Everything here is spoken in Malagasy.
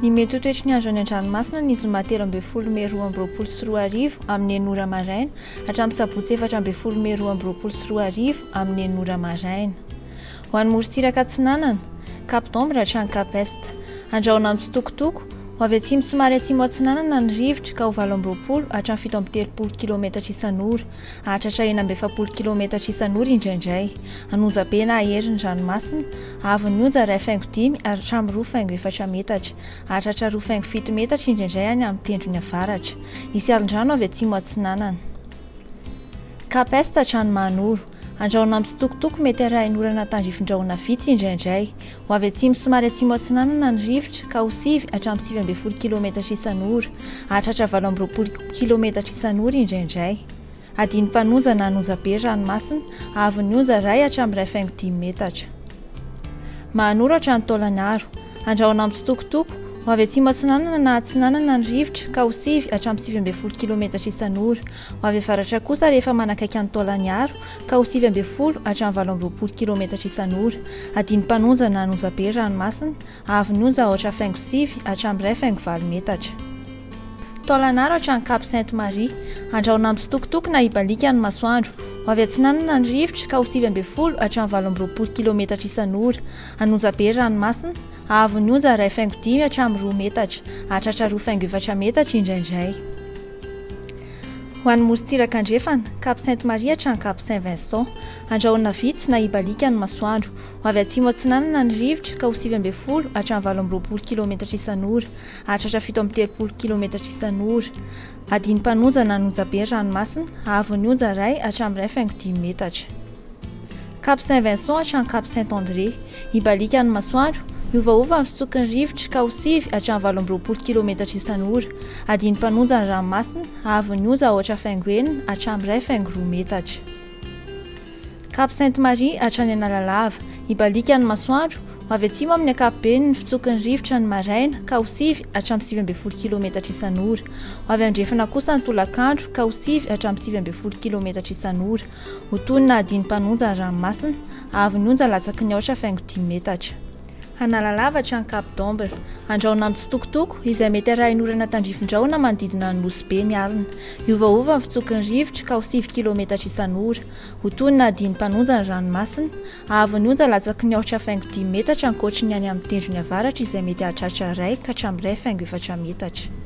Ny mety ho toetry ny andro any an-dranomasina ny zoma 13 mey 2022 amin'ny 6 ora maraina hatramin'ny sabotsy 14 mey 2022 amin'ny 6 ora maraina. Ho an'ny morontsiraka atsinanana, Cap d'Ambre hatrany Cap Est. Andrahona mitsitokotoko, ho avy atsimo somary atsimo atsinanana ny rivotra ka ho 28 hatramin'ny 37 kilometatra isan'ora. Hahatratra 46 kilometatra isan'ora indraindray. Hanonja be na hahery ny ranomasina, Haavon'ny onja 1,5 hatramin'ny 2,4 metatra. Hahatratra 2,7 metatra indraindray any amin'ny tendrony avaratra. Hisy alon-drano avy atsimo atsinanana. Cap Est hatrany Mahanoro. Andrahona mitsitokotoko mety arahin'orana tandrifin-drahona vitsy indraindray. Ho avy atsimo somary atsimo atsinanana ny rivotra ka ho 9 hatramin'ny 19 kilometatra isan'ora. Hahatratra 28 kilometatra isan'ora indraindray. Adin'ny mpanonja na an'onjabe ranomasina, haavon'ny onja iray hatramin'ny 1,5 metatra. Mahanoro hatrany Taolagnaro. Andrahona mitsitokotoko, ho avy atsimo atsinanana na atsinanana ny rivotra ka ho 9 hatramin'ny 19 kilometatra isan'ora. Ho avy avaratra kosa rehefa manakaiky an'i Taolagnaro ka ho 19 hatramin'ny 28 kilometatra isan'ora. Adin'ny mpanonja na an'onjabe ranomasina, Haavon'ny onja 8,9 hatramin'ny 1,8 metatra. Taolagnaro hatrany Cap Sainte Marie. Andrahona mitsitokotoko na hibaliaka ny masoandro. Ho avy atsinanana ny rivotra ka ho 19 hatramin'ny 28 kilometatra isan'ora. An'onja be ranomasina, haavon'ny onja 1,5 hatramin'ny 2 metatra. Hahatratra 2,4 metatra indraindray. Ho an'ny morontsiraka andrefana, Cap Sainte Marie hatrany Cap Saint Vincent. Andrahona vitsy na hibaliaka ny masoandro. Ho avy atsimo atsinanana ny rivotra ka ho 19 hatramin'ny 28 kilometatra isan'ora. Hahatratra 37 kilometatra isan'ora. Adin'ny mpanonja na an'onjabe ny ranomasina, haavon'ny onja 1 hatramin'ny 1,5 metatra. Cap Saint Vincent hatrany Cap Saint André. Hibaliaka ny masoandro, miovaova ny fitsoky ny rivotra ka ho 9 hatramin'ny 28 kilometatra isan'ora. Adin'ny mpanonja ny ranomasina, haavon'ny onja 8,6 hatramin'ny 1,2 metatra. Cap Sainte Marie hatrany Analalava. Hibaliaka ny masoandro, ho avy atsimo amin'ny ankapobeny ny fitsoky ny rivotra ny maraina ka ho 9 hatramin'ny 19 kilometatra isan'ora. Ho avy andrefana kosa ny tolakandro ka ho 9 hatramin'ny 19 kilometatra isan'ora. Ho toy ny nahadin'ny mpanonja ny ranomasina, haavon'ny onja latsaky ny 8,5 metatra. Analalava hatrany Cap d'Ambre. Andrahona mitsitokotoko, izay mety arahin'orana tandrifin-drahona manodidina ny Nosy Be ny alina. Hiovaova ny fitsoky ny rivotra ka ho 9 kilometatra isan'ora. Ho toy ny nahadin'ny mpanonja ny ranomasina. Haavon'ny onja latsaky ny 8,5 metatra ankoatry ny any amin'ny tendrony avaratra izay mety hahatratra 1 ka hatramin'ny 1,4 metatra.